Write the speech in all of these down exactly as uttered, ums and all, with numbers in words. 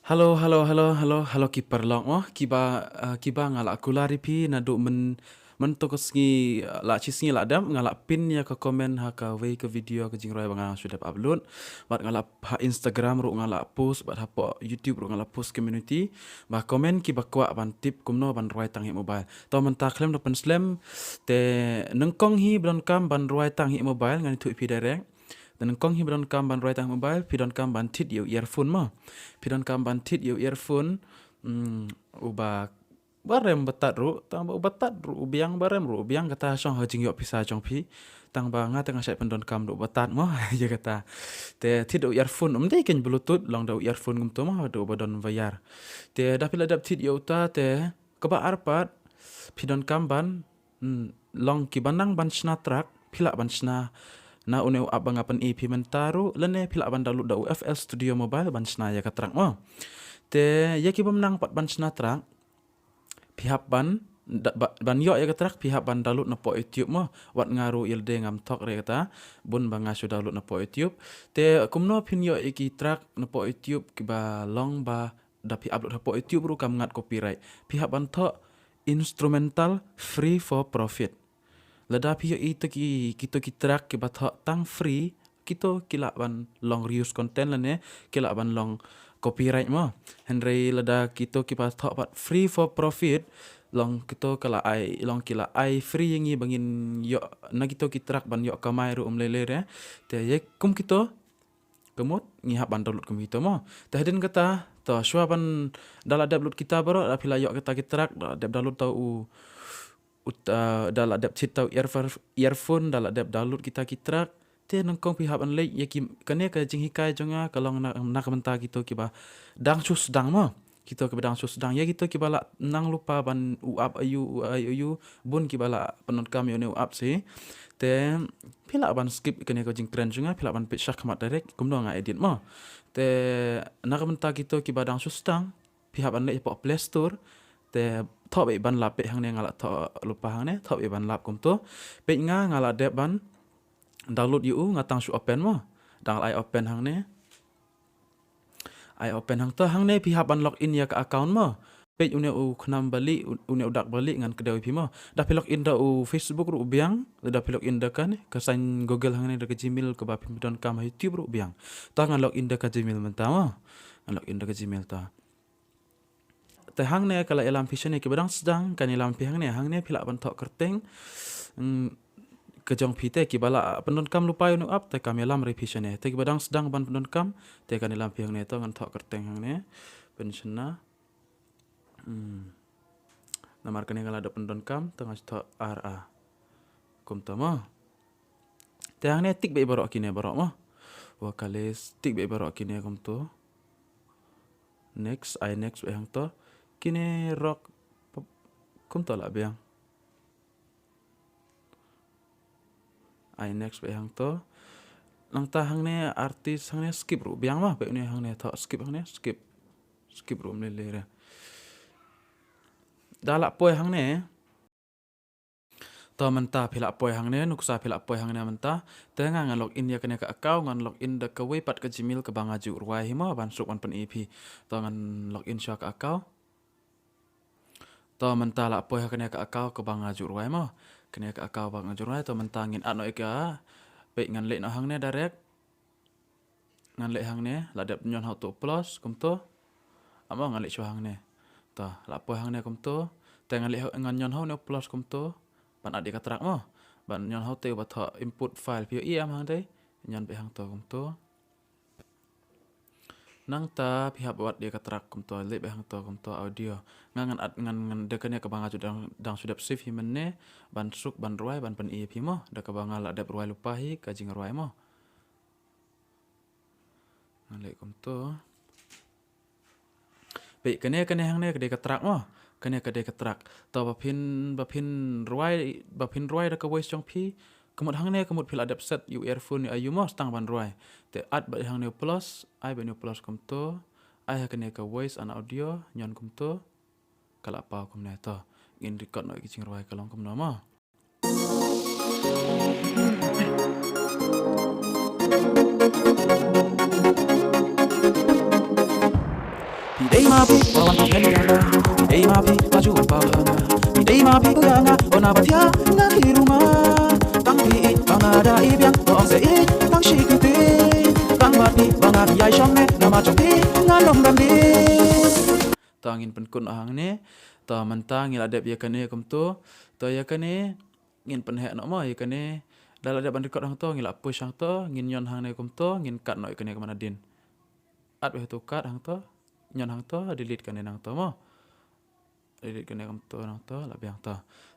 Hello, hello, hello, hello, hello ki paralok mo. Kiba, uh, kiba nga la kular ïa phi naduh myn, mynta ka sngi, uh, la shi sngi la dep, nga la pin ïa ka comment ha kawei ka video ka jingrwai ba nga shu dep upload. Bad nga la ha Instagram ruh nga la post, bad hapoh YouTube ruh nga la post community. Ba comment kiba kwah ban tip kumno ban rwai tang ha mobile. To mynta khlem da pynslem, te nyngkong hi ba donkam ban rwai tang ha mobile, ngan ïathuh ïa phi direct. Te nyngkong hi ba donkam ban rwai tang ha mobile, phi donkam ban thied ïa u earphone mo. Phi donkam ban thied ïa u earphone, mm, uba, ba rem ba tad ruh, tang ba uba tad ruh u biang, ba rem ruh u biang, kata shong ha jingïoh pisa jong phi. Tang ba nga te nga shait pyndonkam da uba tad mo, ïa kata. Te thied da u earphone, ym dei keiñ Bluetooth, long da u earphone kumto mo, da uba don wire. Te da phi la dep thied ïa uta te, kaba ar pat, phi donkam ban, hmm, long kiba nang ban shna track, phi lah ban shna na une u app ba nga pyni ïa phi mynta ruh, lane phi lah ban download da u F L Studio Mobile ban shna ïa ka track mo. Te ïa kibym nang pat ban shna track, phi hap ban, da, ba, ban ïoh ïa ka track, phi hap ban download na poh YouTube mo. Wat nga ruh ïa lade ngam thok re kata, bun ba nga shu download na poh YouTube. Te kumno phin ïoh ïa ki track na poh YouTube kiba long ba da phi upload hapoh YouTube ruh kam ngat copyright. Phi hap ban thoh instrumental free for profit. Lada phi ïoh ïa kito ki, kito ki track kiba thoh tang free, kito ki lah ban long reuse content lane ki lah ban long copyright mo. Hynrei lada kito kiba thoh pat free for profit, long kito ka la ai, long ki la ai free ïa ngi ba ngin ïoh na kito ki track ban ïoh kamai ruh ym lei lei re. Te ïa kum kito, ka mut ngi hap ban download kum kito mo. Te hadien kata, to shuwa ban da la dep lut kita baroh, da phi la ïoh kita ki track, da la dep download ta u, u, uh, da la dep thied ta u earphone, earphone, da la dep download kita ki track. Te nyngkong phi hap ban leit ïa ki, kane ka jinghikai jong nga ka long na, na ka bynta kito kiba dang shu sdang mo. Kito kiba dang shu sdang, ïa kito kiba la nang lypa ban u app aiu, u ai aiu, bun kiba la pyndonkam ïa une u app shi. Te phi lah ban skip kane ka jingkren jong nga, phi lah ban peit shakhmat direct, kumno nga edit mo. Te na ka bynta kito kiba dang shu sdang, phi hap ban leit hapoh Play Store. Te thoh beit ban lap, peit hangne nga la thoh lypa hangne, thoh beit ban lap kumto. Peit nga, nga la dep ban download ïa u, nga tang shu open mo. Dang la ai open hangne. Ai open hangto, hangne phi hap ban log in ïa ka account mo. Peit une u khnam bali, u-, une u dak bali ngan kdew ïa phi mo. Da phi log in da u Facebook ruh u biang, da phi log in da kane, ka sign Google hangne da ka Gmail kaba phi donkam ha YouTube ruh u biang. Ta ngan log in da ka Gmail mynta mo. Ngan log in da ka Gmail ta. Te hangne ka la ïalam phi shane, kiba dang sdang kan ïalam phi hangne, hangne phi lah ban thoh kyrteng. Hmm, ka jong phi te kiba la pyndonkam lypa ïa une u app te kam ïalam re phi shane. Te kiba dang sdang ban pyndonkam te kan ïalam phi hangne, to ngan thoh kyrteng hangne. Pynshna. Hmm. Namar kane nga la dep pyndonkam, te ngan thoh R A. Kumto mo. Te hangne tick beit baroh kine baroh mo. Vocalist, tick beit baroh kine kumto. Next, ai next beit hangto. Kine rock, kumto lah biang. Ai next beit hangto. Nangta hangne artist hangne skip ruh biang mo, beit une hangne thoh skip hangne, skip. Skip ruh ym lei lei re. Da lah poi hangne. To mynta phi lah poi hangne, nuksa phi lah poi hangne mynta. Te nga ngan log in ïa kane ka account, ngan log in da kawei pat ka Gmail kaba nga ju rwai hi mo, ban suk ban pyni ïa phi. To ngan log in shuwa ka account. To mynta lah poi ha kane ka account kaba nga ju rwai mo. Kane ka account ba nga ju rwai, to mynta ngin add noh ïa ka. Peit ngan leit noh hangne direct. Ngan leit hangne, la dep ñion ha uto u plus, kumto. Amo ngan leit shuwa hangne. To, la poi hangne kumto. Te ngan leit ha, ngan ñion ha une u plus kumto. Ban add ïa ka track mo. Ban ñion ha uto uba thoh import file, phi ïohi em hangtei. Ñion beit hangto kumto. Nangta phi hap wad ïa ka track kumto, leit beit hangto kumto audio. Nga ngan add, ngan, ngan da kane kaba nga ju dang, dang shu dep save hi mynne, ban suk, ban rwai, ban pyni ïa phi mo. Da kaba nga la dep rwai lypa hi, ka jingrwai mo. Ngan leit kumto. Peit kane, kane hangne ka dei ka track mo. Kane ka dei ka track. To ba phin, ba phin rwai, ba phin rwai da ka voice jong phi. Ka mut hangne, ka mut phi la dep set ïa u earphone ïa u mo, sdang ban rwai. Te add beit hangne u plus, ai beit une u plus kumto. Ai ha kane ka voice and audio, ñion kumto. Ka la paw kumne to. Ngin record noh ïa ki jingrwai ka long kumno mo. Ei ma phi ba ju pa ha nga, ei ma phi u ya nga, o na ba thia nga ki ruma. Tang phi i ba nga da i biang, o ong se i tang shi ki ti. Tang ba phi ba nga ya shong ne, na ma chong phi nga long dang di. Ta ngin pynkut hangne. Ta mynta ngi la dep ïa kane kumto. Ta ïa kane ngin pynheh noh mo ïa kane. Da la dep ban record hangto, ngi la push hangto, ngin ñion hangne kumto, ngin cut noh ïa kane ka man adin. At weh tu cut hangto, ñion hangto, delete kane nangto mo. Delete kane kumto nangto, la biang to.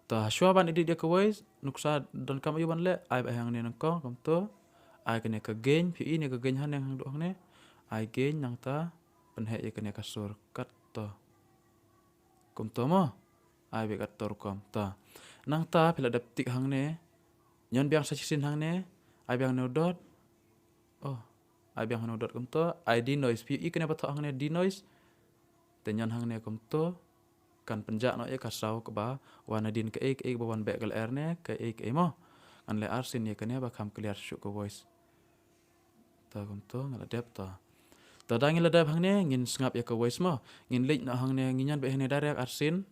Ta shuwa ban edit ïa ka voice, nuksa donkam aïu ban leh, ai beit hangne nangkong kumto. Ai kane ka gain, phi i ne ka gain haneng hangduh hangne. Ai gain nangta, pynheh ïa kane ka sur, cut to. Kumto mo. Ai beit kat to rukom ta. Nangta phi la dep tik hangne. Ñion biang sa shisien hangne. Ai biang ne u dot. Oh. Ai biang ne u dot kumto. Ai denoise. Phi i kane ba thoh hangne denoise. Te ñion hangne kumto. Kan pynjah noh ïa ka saw kaba wan nadien kaei kaei ba wan beit ka lyer ne kaei kaei mo. Ngan leh arsien ïa kane ba kham clear shuh ka voice. Ta kumto nga la dep ta. Ta da ngi la dep hangne ngin sngap ïa ka voice mo. Ngin leit noh hangne ngin ñion beit hangne direct arsien.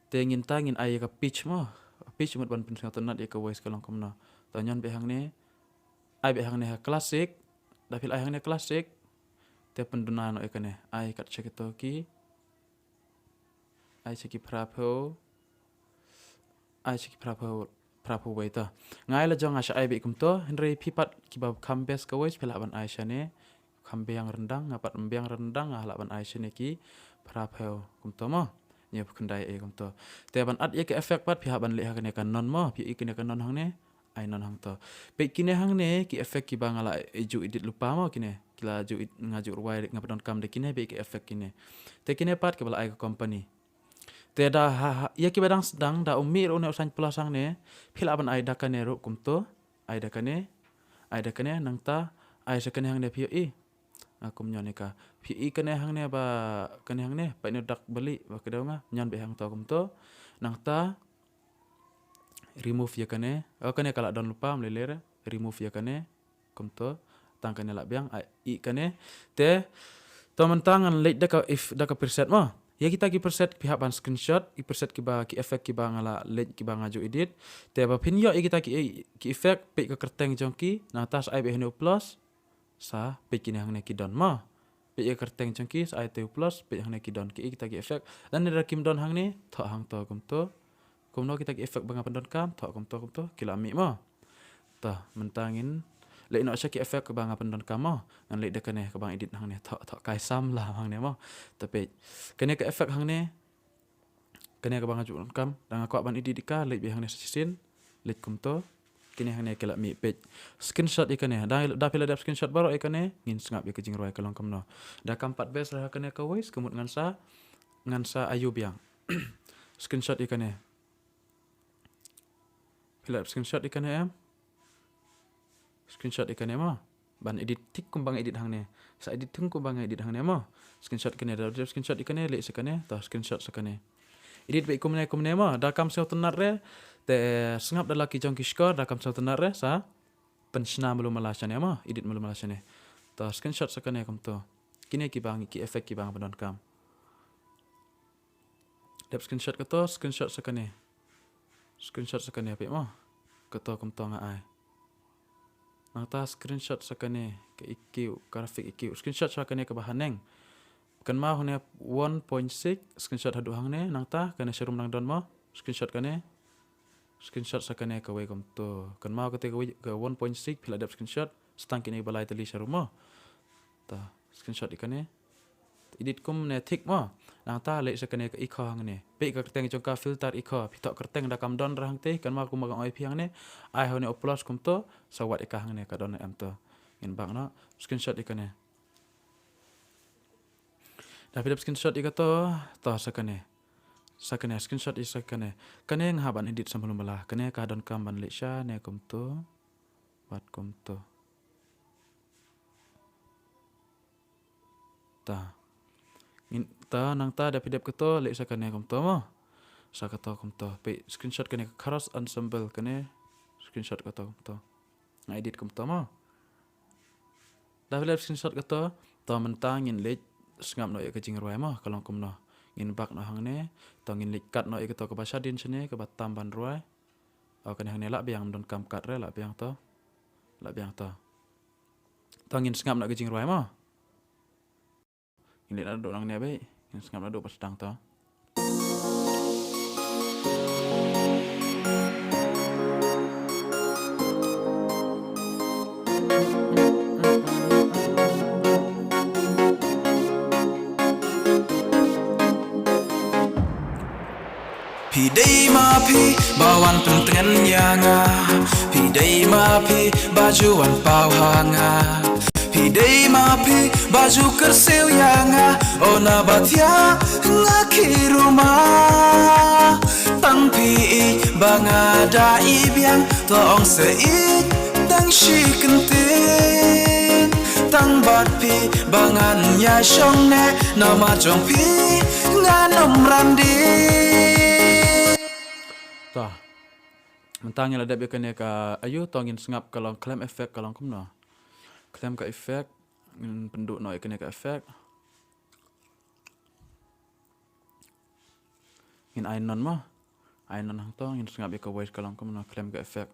Te ngin ta ngin ai ïa ka pitch mo. Pitch mut ban pynsngewtynnat ïa ka voice ka long kumno. Ta ñion beit hangne. Ai beit hangne ha classic. Da phi la ai hangne classic. Te pynduna noh ïa kane. Ai kat sha kito ki. Ai sha ki phraphew. Ai sha ki phraphew, phraphew wei ta. Nga ai la jong nga sha ai beit kumto, hynrei phi pat kiba kham best ka voice phi lah ban ai shane. Kham biang ryndang, nga pat ym biang ryndang, nga lah ban ai shane ki phraphew kumto mo. Ñiew khyndai ei kumto. Te ban add ïa ka effect pat phi hap ban leh ha kane ka none mo, phi i kane ka none hangne. Ai none hangto. Peit kine hangne ki effect kiba nga la ju edit lypa mo kine. Ki la ju ed-, nga ju rwai nga pyndonkam da kine beit ki effect kine. Te kine pat kiba la ai ka company. Te da ha, ha, ïa kiba dang sdang da um mih ruh une u sign plus hangne. Phi lah ban ai da kane ruh kumto. Ai da kane. Ai da kane nangta. Ai sa kane hangne phi i. Nga kum ñion ïa ka. Phi i kane hangne ba kane hangne. Peit ne u dak bali ba ka dei nga. Ñion beit hangto kumto. Nangta. Remove ïa kane. Oh, kane ka la don lypa ym lei lei re. Remove ïa kane. Kumto. Tang kane la biang, ai, i kane. Te, to mynta ngan leit da ka if, da ka preset mo. Ïa kita ki preset phi hap ban screenshot, ki preset kiba, ki effect kiba nga la leit kiba nga ju edit. Te ba phin ïoh ïa kita ki, ki effect, peit ka kyrteng jong ki, nangta sa ai beit hangne u plus, sa peit kine hangne ki don mo. Peit ïa ka kyrteng jong ki, sa ai te u plus, peit hangne ki don ki, kita ki effect. Lane da kim don hangne, thoh hangto kumto. Kumno kita ki effect ba nga pyndonkam, thoh kumto kumto, ki la mih mo. Ta, mynta ngin leit noh sha ki effect ba nga pyndonkam mo. Ngan leit da kane kaba nga edit hangne, thoh, thoh kai samla hangne mo. Ta peit. Kane ka effect hangne. Kane kaba nga ju pyndonkam, da nga kwah ban edit ïa ka, leit beit hangne sa shisien. Leit kumto. Kine hangne ki la mih peit. Screenshot ïa kane. Da, da phi la dep screenshot baroh ïa kane, ngin sngap ïa ka jingrwai ka long kumno. Da kam pat best re ha kane ka voice, ka mut ngan sa, ngan sa ayu biang. Screenshot ïa kane. Phi la screenshot ïa kane em. Screenshot ïa kane mo. Ban edit thik kumba nga edit hangne. Sa edit thik kumba nga edit hangne mo. Screenshot kane da, screenshot ïa kane, leit sa kane, ta screenshot sa kane. Edit beit kumne kumne mo. Da kam sngewtynnat re. Te sngap da la ki jong ki shkor, da kam sngewtynnat re, sa. Pynshna malu mala shane mo, edit malu mala shane. Ta screenshot sa kane kumto. Kine kiba ngi ki effect kiba nga pyndonkam. Dep screenshot kato, screenshot sa kane. Screenshot sa kane peit mo. Kato kumto nga ai. Nangta screenshot sa kane ka E Q, graphic E Q. Screenshot sa kane kaba haneng. Kynmaw hangne one point six, screenshot haduh hangne, nangta kane sharum nang don mo, screenshot kane, screenshot sa kane kawei kumto. Kynmaw kate kawei ka one point six, phi la dep screenshot, sa tang kine ba lai tylli sharum mo. Ta, screenshot ïa kane. Edit kumne thik mo. Nangta leit sa kane ka echo hangne. Peit ka kyrteng jong ka filter echo. Phi thoh kyrteng da kam don re hangtei. Kynmaw kumba nga ong ïa phi hangne. Ai hangne u plus kumto. Sa wad ïa ka hangne ka don em to. Ngin bak noh. Screenshot ïa kane. Da phi dep screenshot ïa kato. To sa kane. Sa kane screenshot ïa sa kane. Kane nga hap ban edit sa mlumbala. Kane ka donkam ban leit shane kumto. Bad kumto. Ta. Ngin, ta nangta da phi dep kato, leit sa kane kumto mo. Sa kato kumto. Peit screenshot kane ka Kharos Ensemble kane. Screenshot kato kumto. Nga edit kumto mo. Da phi dep screenshot kato, to mynta ngin leit sngap noh ïa ka jingrwai mo, ka long kumno. Ngin back noh hangne, to ngin leit kat noh ïa kato kaba shadien shane, kaba tam ban rwai. O kane hangne lah biang, ym don kam kat re, lah biang to. Lah biang to. To ngin sngap noh ka jingrwai mo. Ngin leit naduh nangne beit. Ngin sngap naduh ba sdang to. Phi dei ma phi ba wan pyntngen ïa nga. Phi dei ma phi ba ju wan paw ha nga. Phi dei ma phi ba ju kyrsiew ïa nga. O na ba thiah nga ki ruma. Tang phi ïeit ba nga da i biang. To ong sa ïeit tang shi kyntien. Tang bad phi ba ngan ïa shong ne. Namar jong phi ngan ym ran dih. To. Mynta ngin la dep ïa kane ka ayu, to ngin sngap ka long khlem effect, ka long kumno. Khlem ka effect, ngin pynduh noh ïa kane ka effect. Ngin ai non mo. Ai non hangto, ngin sngap ïa ka voice, ka long kumno, khlem ka effect.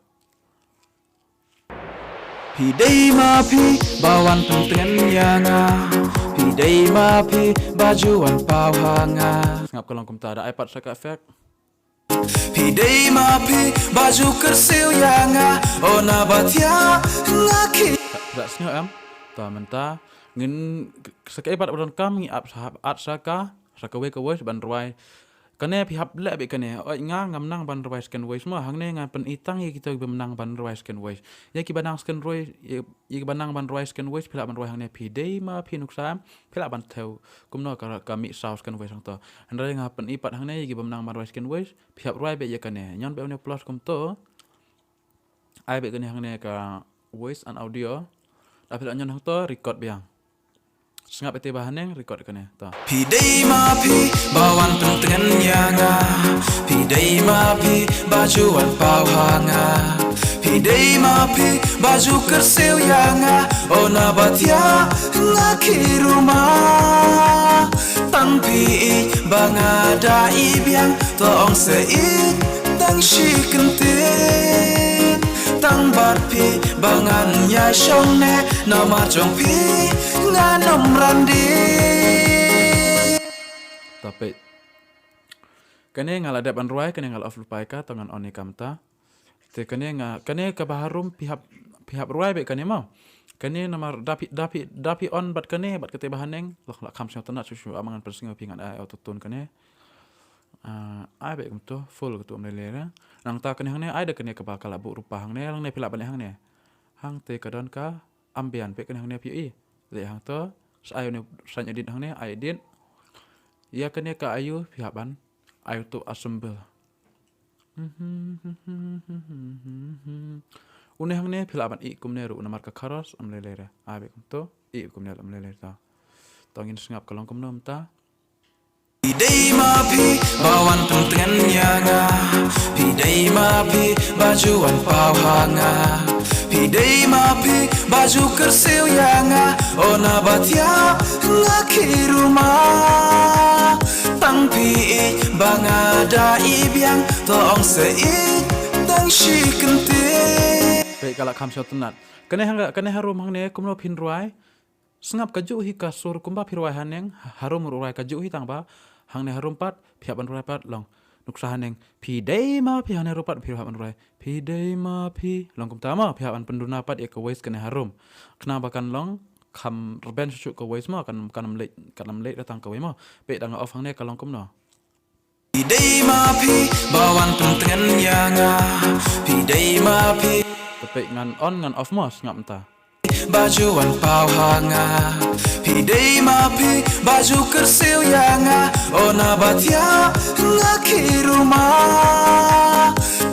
Phi dei ma phi ba wan pyntngen ïa nga. Phi dei ma phi ba ju wan paw ha nga. Sngap, ka long kumta, da ai pat sa ka effect. Phi dei ma phi ba ju kyrsiew ïa nga. O na ba thiah nga ki. Sa, sa sngap em. To mynta ngin sa kaei pat ba donkam ngi ap sa, ap sa ka, sa kawei ka voice ban rwai. Kane phi hap leh beit kane. Oi nga ngam nang ban rwai second voice mo, hangne nga pyni tang ïa kito kiba nang ban rwai second voice. Ïa kiba nang second voice, ïa, ïa kiba nang ban rwai second voice, phi lah ban rwai hangne, phi dei ma phi, nuksa em. Phi lah ban thew kumno ka, ka mih saw second voice hangto. Hynrei nga pyni pat hangne ïa kiba nang ban rwai second voice, phi hap rwai beit ïa kane. Ñion beit une plus kumto. Ai beit kane hangne ka voice and audio. Da phi lah ñion hangto, record biang. Sngap ïa te ba haneng, record kane. To. Phi dei ma phi ba wan pyntngen ïa nga. Phi dei ma phi ba ju wan paw ha nga. Phi dei ma phi ba ju kyrsiew ïa nga. O na ba thiah nga ki ruma. Tang phi ïeit ba nga da i biang. To ong sa ïeit tang shi kyntien. Tang bad phi ba ngan ïa shong ne. Namar jong phi ngan ym ran dih. To peit. Kane nga la dep ban rwai, kane nga la off lypa ïa ka, to ngan on ïa ka mynta. Te kane nga, kane kaba harum phi hap, phi hap rwai beit kane mo. Kane namar da phi, da phi, da phi on bad kane, bad kata ba haneng, lah, lah kham sngewtynnat shuh shuh, ah, ma ngan pynsngew phi, ngan ai autotune kane. Ah, ai beit kumto, full kumto, ym lei lei re. Nangta kane hangne, ai da kane kaba ka la buh rupa hangne, hangne phi lah ban leh hangne. Hangte ka don ka ambient, peit kane hangne phi ïohi. Leh hangto, sa ai une, sa edit hangne, ai edit. Ïa kane ka ayu phi hap ban ai uto assemble. Une hangne phi lah ban ih kumne ruh namar ka chorus ym lei lei re. Ai beit kumto, ih kumne ruh ym lei lei re to. To ngin sngap ka long kumno mynta. Phi dei ma phi ba wan pyntngen ïa nga. Phi dei ma phi ba ju wan paw ha nga. Phi dei ma phi ba ju kyrsiew ïa nga. O na ba thiah nga ki ruma. Tang phi ïeit ba nga da i biang. To ong sa ïeit tang shi kyntien. Peit ka la kham sngewtynnat. Kane hang, kane harum hangne kumno phin rwai. Sngap kajuh hi ka sur kumba phi rwai haneng, harum ruh rwai kajuh hi tang ba hangne harum pat, phi hap ban rwai pat long. Nuksa haneng, phi dei ma phi, hangne ruh pat phi hap ban rwai. Phi dei ma phi, long kumta mo, phi hap ban pynduna pat ïa ka voice kane harum. Khnang ba kan long kham rben shuh shuh ka voice mo, kan, kan ym leit, kan ym leit da tang kawei mo. Peit da nga off hangne ka long kumno. Phi dei ma phi ba wan pyntngen ïa nga. Phi dei ma phi. Te peit ngan on ngan off mo, sngap mynta. Ba ju wan paw ha nga. Phi dei ma phi ba ju kyrsiew ïa nga. O na ba thiah nga ki ruma.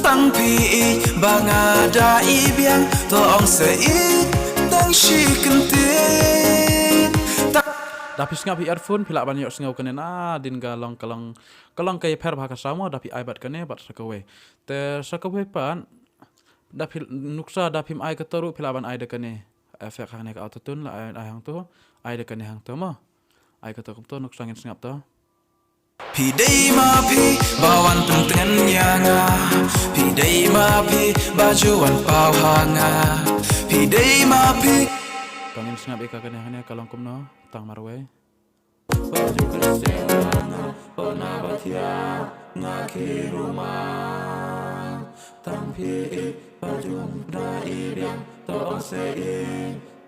Tang phi ïeit ba nga da i biang. To ong sa ïeit tang shi kyntien. Da phi sngap ïa earphone phi lah ban ïohsngew kane nadien ka long, ka long Ka long ka ïapher bha ka sound mo, da phi ai bad kane bad sa kawei. Te sa kawei pat, da phi nuksa da phim ai kato ruh phi lah ban ai da kane. Effect hangne ka autotune la ai, ai hangto, ai da kane hangto mo. Ai kato kumto, nuksa ngin sngap to. Phi dei ma phi ba wan pyntngen ïa nga. Phi dei ma phi ba ju wan paw ha nga. Phi dei ma phi. To ngin sngap ïa ka kane hangne ka long kumno, tang marwei. Ba ju kyrsiew ïa nga, oh na ba thiah nga ki rumah. Tang phi i ba ju da i biang, to ong se i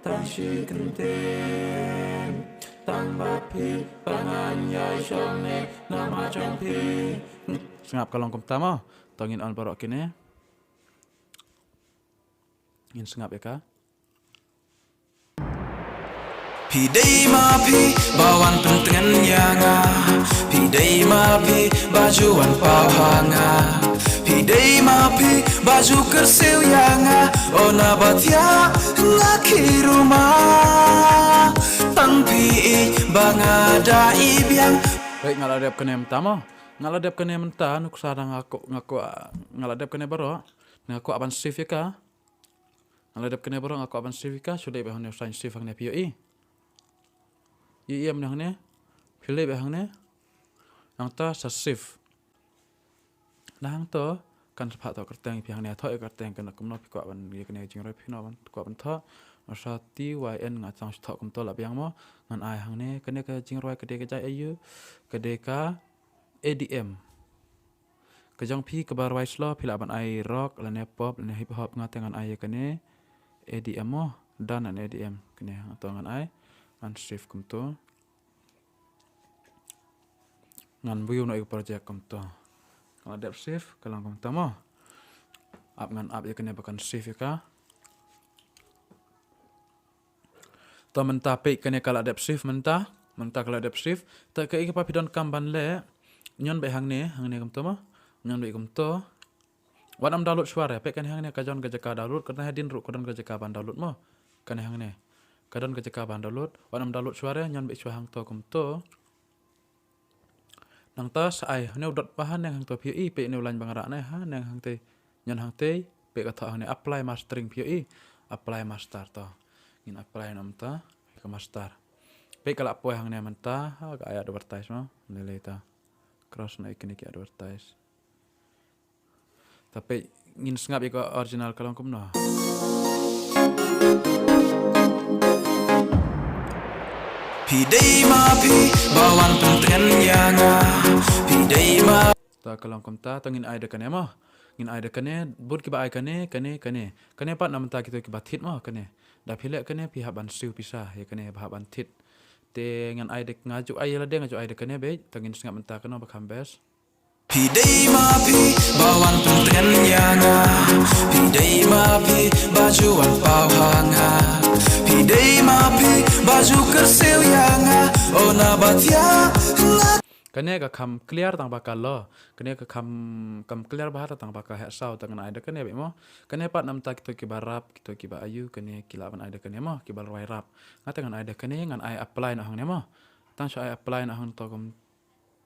tang shi kyntien. Tang ba phi ba ngan ïai shong ne namar jong phi. Sngap, ka long kumta mo. To ngin on baroh kine. Ngin sngap ïa ka. Phi dei ma phi ba wan pyntngen ïa nga. Phi dei ma phi ba ju wan paw ha nga. Phi dei ma phi ba ju kyrsiew ïa nga. Oh na ba thiah nga ki rumah. Tang phi i ba nga da i biang. Wei, nga la dep kane mynta mo. Nga la dep kane mynta, nuksa da nga kwah, nga kwah, nga la dep kane baroh. Nga kwah ban save ïa ka. Nga la dep kane baroh, nga kwah ban save ïa ka, shu leit beit hangne u saiñ save hangne, phi ïohi. Ïohi em, hangne. Phi leit beit hangne. Nangta sa save. Nangta kan sa phah thoh kyrteng phi hangne, thoh ïa kyrteng kane kumno phi kwah ban ïa kane ka jingrwai phi noh ban kwah ban thoh. Nangta T Y N nga tang shu thoh kumto la biang mo. Ngan ai hangne kane ka jingrwai ka dei ka jait aïu, ka dei ka E D M. Ka jong phi kaba rwai slow phi lah ban ai rock lane pop lane hip hop, nga te ngan ai ïa kane E D M mo, dance and E D M. Kane to ngan ai, ngan save kumto. Ngan view noh ïa ka project kumto. Nga la dep save, ka long kumta mo. Ap ngan ap ïa kane ba kan save ïa ka. To mynta peit kane ka la dep save mynta. Mynta ka la dep save. To kaei kaba phi donkam ban leh. Ñion beit hangne, hangne kumto mo. Ñion beit kumto. Wat nym download shuwa re, peit kane hangne ka don ka jaka download, kane hadien ruh ka don ka jaka ban download mo. Kane hangne. Ka don ka jaka ban download. Wat nym download shuwa re, ñion beit shuwa hangto kumto. Nangta sa ai, ne u dot ba haneng hangto phi ïohi, peit ne u line ba nga rah ne, haneng hangtei, ñion hangtei, peit ka thoh hangne apply mastering phi ïohi, apply master to. Ngin apply noh mynta, ka master. Peit ka la poi hangne mynta, ha, ka ai advertise mo, lei lei ta. Cross noh ïa kine ki advertise. Tapi ngin sngap ïa ka original ka long kumno. Phi dei ma phi ba wan pyntngen ïa nga. Phi dei ma. Ta ka long kumta, ta ngin ai da kane mo. Ngin ai da kane, bun kiba ai kane, kane, kane. Kane pat na mynta kito kiba thied mo, kane. Da phi leh kane phi hap ban siew pisa ïa kane ba hap ban thied. Te ngan ai da, nga ju ai ïa lade, nga ju ai da kane beit, ta ngin sngap mynta kano ba kham best. Phi dei ma phi ba wan pyntngen ïa nga. Phi dei ma phi ba ju wan paw ha nga. Phi dei ma phi ba ju kyrsiew ïa nga. Oh na ba thiah nga. Kane ka kham clear tang ba ka low. Kane ka kham, kham clear bha tang ba ka heh saw, ta ngan ai da kane beit mo. Kane pat na mynta kito kiba rap, kito kiba aïu, kane ki lah ban ai da kane mo, kiba rwai rap. Nga te ngan ai da kane, ngan ai apply noh hangne mo. Tang shu ai apply noh hangto kum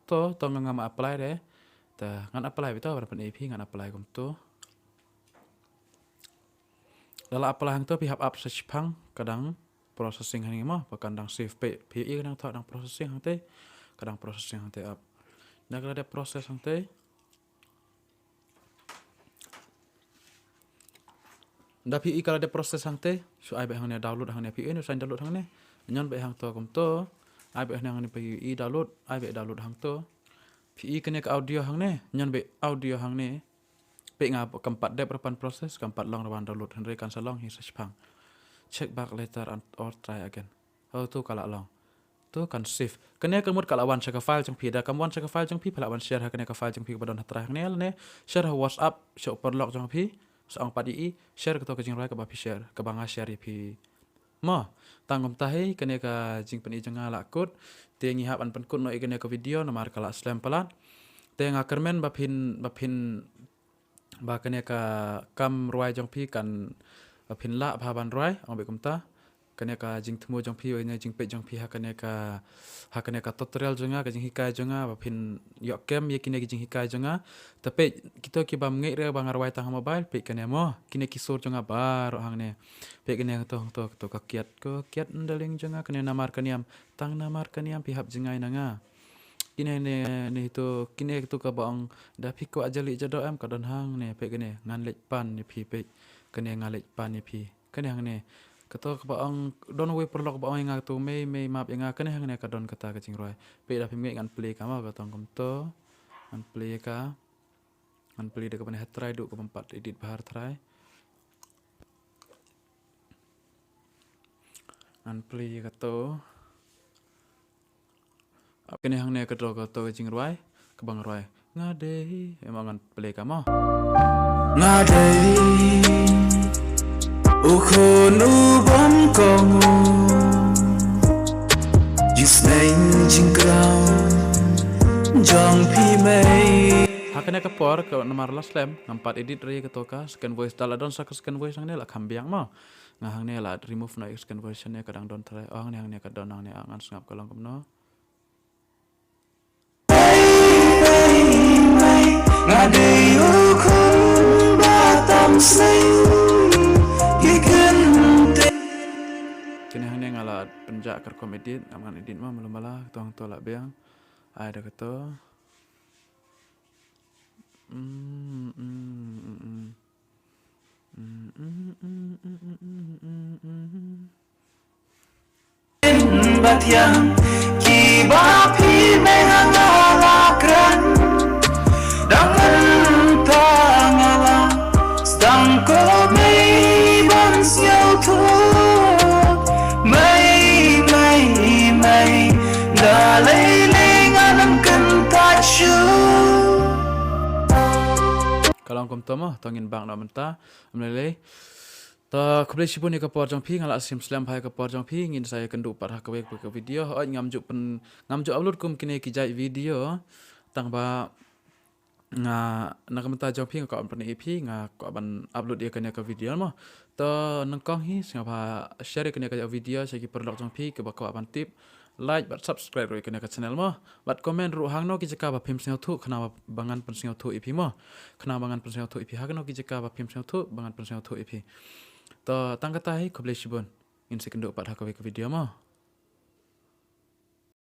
To, to nga ngam apply re. Te ngan apply beit to, ban pyni phi ngan apply kumto. Lada la apply hangto phi hap ap sa shipang, ka dang processing hangne mo, ba kan dang save peit. Phi ïohi ka dang thoh dang processing hangtei, ka dang processing hangtei ap. Da ka la dep process hangtei. Da phi ïohi ka la dep process hangtei, shu ai beit hangne download hangne, phi ïohi ne u sign download hangne. Ñion beit hangto kumto, ai beit hangne, hangne phi ïohi download, ai beit download hangto. Phi ïohi kane ka audio hangne, ñion beit audio hangne. Peit nga kam pat dep ruh ban process, kam pat long ruh ban download, hynrei kan sa long hi sa shipang. Check back later and or try again. Oh, to ka la long. To kan save. Kane ka mut ka la wan sha ka file jong phi, da kam wan sha ka file jong phi, phi lah ban share ha kane ka file jong phi kaba don ha trai hangne lane share ha WhatsApp sha u paralok jong phi, sa ong pat ïa i, share kato ka jingrwai kaba phi share, kaba nga share ïa phi. Mo, tang kumta hi, kane ka jingpyni jong nga la kut. Te ngi hap ban pynkut noh ïa kane ka video namar ka la slem palat. Te nga kyrmen ba phin, ba phin ba kane ka kam rwai jong phi kan, ba phin lah bha ban rwai, ong beit kumta. kane ka jingthmu jong phi, ïa kane jingpeit jong phi ha kane ka, ha kane ka tutorial jong nga, ka jinghikai jong nga, ba phin ïoh kem ïa kine ki jinghikai jong nga. Te peit, kito ki bym ngeit re ba nga rwai tang ha mobile, peit kane mo, kine ki sur jong nga baroh hangne. Peit kane to, to, to ka kiad, ka kiad darling jong nga, kane namar ka niam, tang namar ka niam phi hap jngai na nga. Kine ne, ne to, kine to kaba ong da phi kwah jali jadoh em, ka don hangne, peit kane, ngan leit pan ïa phi, peit kane, nga leit pan ïa phi. Kane hangne. Kato kaba ong, don uwei paralok ba ong ïa nga kato, mei, mei, map ïa nga, kane hangne ka don kata ka jingrwai. Peit da phim ngeit ngan play ka mo, kato kumto. Ngan play ka. Ngan play da kaba ne ha trai, duh kaba ym pat edit bha ha trai. Ngan play kato. Ap kane hangne ka dro kato ka jingrwai, kaba nga rwai. Nga dei, em ngan play ka mo. Nga dei u khun u bym kohnguh, jingsneng jingkraw jong phi mei. Ha kane ka por ka namar la slem, ngam pat edit re kato ka second voice, da la don sa ka second voice hangne la kham biang mo. Nga hangne la remove noh ïa ka second voice ne, ka dang don trai. Oh, hangne, hangne ka don hangne, ah, ngan sngap ka long kumno. Nga dei u khun ba tam seng ki kynthei. Kine hangne nga la pynjah ka rukom edit, ngam ngan edit mo, malu mala, kato hangto la biang. Ai da kato. Mm, mm, mm, mm. Bad ïa kiba phi mei ha nga la kren, dang mynta nga la sdang ko mei ban sngewthuh. Mei, mei, mei, da lei lei ngan ym kyntait shuh. Ka long kumto mo, to ngin bak noh mynta, ym lei lei. To khublei shibun ïa ka por jong phi, nga la sim slem bha ïa ka por jong phi, ngin sa ïakynduh pat ha kawei ka video. Hooid ngam ju pyn, ngam ju upload kum kine ki jait video. Tang ba nga na ka bynta jong phi nga kwah ban pyni ïa phi, nga kwah ban upload ïa kane ka video mo. To nyngkong hi sngewbha share ïa kane ka video sha ki paralok jong phi kiba kwah ban tip. Like bad subscribe ruh ïa kane ka channel mo. Bad comment ruh hangno ki jaka ba phim sngewthuh, khnang ba ngan pynsngewthuh ïa phi mo. Khnang ba ngan pynsngewthuh ïa phi, hangno ki jaka ba phim sngewthuh, ba ngan pynsngewthuh ïa phi. To tang kata hi, khublei shibun. Ngin sa ïakynduh pat ha kawei ka video mo.